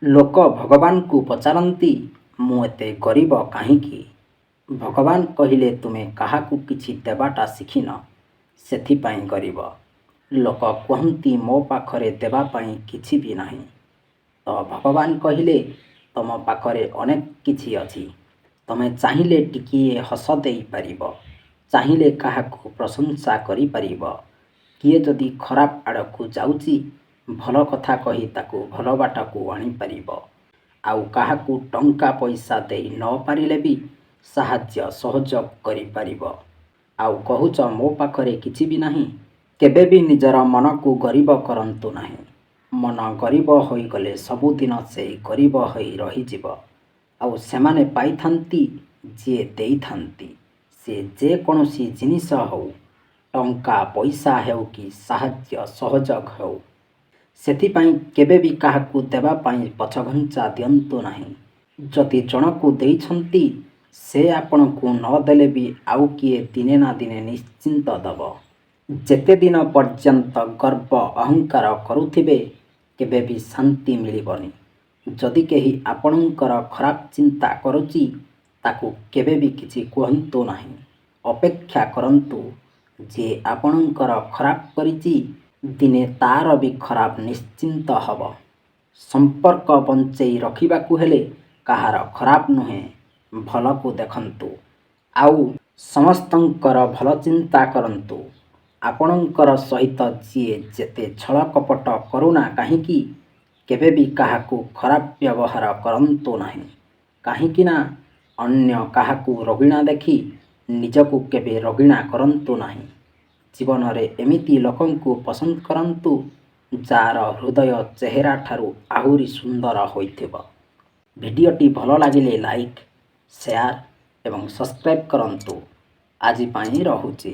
ଲୋକ ଭଗବାନଙ୍କୁ ପଚାରନ୍ତି, ମୁଁ ଏତେ ଗରିବ କାହିଁକି? ଭଗବାନ କହିଲେ, ତୁମେ କାହାକୁ କିଛି ଦେବାଟା ଶିଖିନ, ସେଥିପାଇଁ ଗରିବ। ଲୋକ କୁହନ୍ତି, ମୋ ପାଖରେ ଦେବା ପାଇଁ କିଛି ବି ନାହିଁ। ତ ଭଗବାନ କହିଲେ, ତମ ପାଖରେ ଅନେକ କିଛି ଅଛି। ତମେ ଚାହିଁଲେ ଟିକିଏ ହସ ଦେଇପାରିବ, ଚାହିଁଲେ କାହାକୁ ପ୍ରଶଂସା କରିପାରିବ। କିଏ ଯଦି ଖରାପ ଆଡ଼କୁ ଯାଉଛି, ଭଲ କଥା କହି ତାକୁ ଭଲ ବାଟକୁ ଆଣିପାରିବ। ଆଉ କାହାକୁ ଟଙ୍କା ପଇସା ଦେଇ ନ ପାରିଲେ ବି ସାହାଯ୍ୟ ସହଯୋଗ କରିପାରିବ। ଆଉ କହୁଛ ମୋ ପାଖରେ କିଛି ବି ନାହିଁ। କେବେ ବି ନିଜର ମନକୁ ଗରିବ କରନ୍ତୁ ନାହିଁ। ମନ ଗରିବ ହୋଇଗଲେ ସବୁଦିନ ସେଇ ଗରିବ ହୋଇ ରହିଯିବ। ଆଉ ସେମାନେ ପାଇଥାନ୍ତି ଯିଏ ଦେଇଥାନ୍ତି, ସେ ଯେକୌଣସି ଜିନିଷ ହେଉ, ଟଙ୍କା ପଇସା ହେଉ କି ସାହାଯ୍ୟ ସହଯୋଗ ହେଉ। ସେଥିପାଇଁ କେବେ ବି କାହାକୁ ଦେବା ପାଇଁ ପଛଘୁଞ୍ଚା ଦିଅନ୍ତୁ ନାହିଁ। ଯଦି ଜଣକୁ ଦେଇଛନ୍ତି, ସେ ଆପଣଙ୍କୁ ନ ଦେଲେ ବି ଆଉ କିଏ ଦିନେ ନା ଦିନେ ନିଶ୍ଚିନ୍ତ ଦେବ। ଯେତେଦିନ ପର୍ଯ୍ୟନ୍ତ ଗର୍ବ ଅହଙ୍କାର କରୁଥିବେ, କେବେ ବି ଶାନ୍ତି ମିଳିବନି। ଯଦି କେହି ଆପଣଙ୍କର ଖରାପ ଚିନ୍ତା କରୁଛି, ତାକୁ କେବେ ବି କିଛି କୁହନ୍ତୁ ନାହିଁ। ଅପେକ୍ଷା କରନ୍ତୁ, ଯିଏ ଆପଣଙ୍କର ଖରାପ କରିଛି, ଦିନେ ତାର ବି ଖରାପ ନିଶ୍ଚିନ୍ତ ହେବ। ସମ୍ପର୍କ ବଞ୍ଚେଇ ରଖିବାକୁ ହେଲେ କାହାର ଖରାପ ନୁହେଁ, ଭଲକୁ ଦେଖନ୍ତୁ। ଆଉ ସମସ୍ତଙ୍କର ଭଲ ଚିନ୍ତା କରନ୍ତୁ। ଆପଣଙ୍କର ସହିତ ଯିଏ ଯେତେ ଛଳ କପଟ କରୁନା କାହିଁକି, କେବେ ବି କାହାକୁ ଖରାପ ବ୍ୟବହାର କରନ୍ତୁ ନାହିଁ। କାହିଁକି ନା ଅନ୍ୟ କାହାକୁ ରୋଗିଣା ଦେଖି ନିଜକୁ କେବେ ରୋଗିଣା କରନ୍ତୁ ନାହିଁ। ଜୀବନରେ ଏମିତି ଲୋକଙ୍କୁ ପସନ୍ଦ କରନ୍ତୁ, ଯାହାର ହୃଦୟ ଚେହେରା ଠାରୁ ଆହୁରି ସୁନ୍ଦର ହୋଇଥିବ। ଭିଡ଼ିଓଟି ଭଲ ଲାଗିଲେ ଲାଇକ୍, ସେୟାର ଏବଂ ସବସ୍କ୍ରାଇବ୍ କରନ୍ତୁ। ଆଜି ପାଇଁ ରହୁଛି।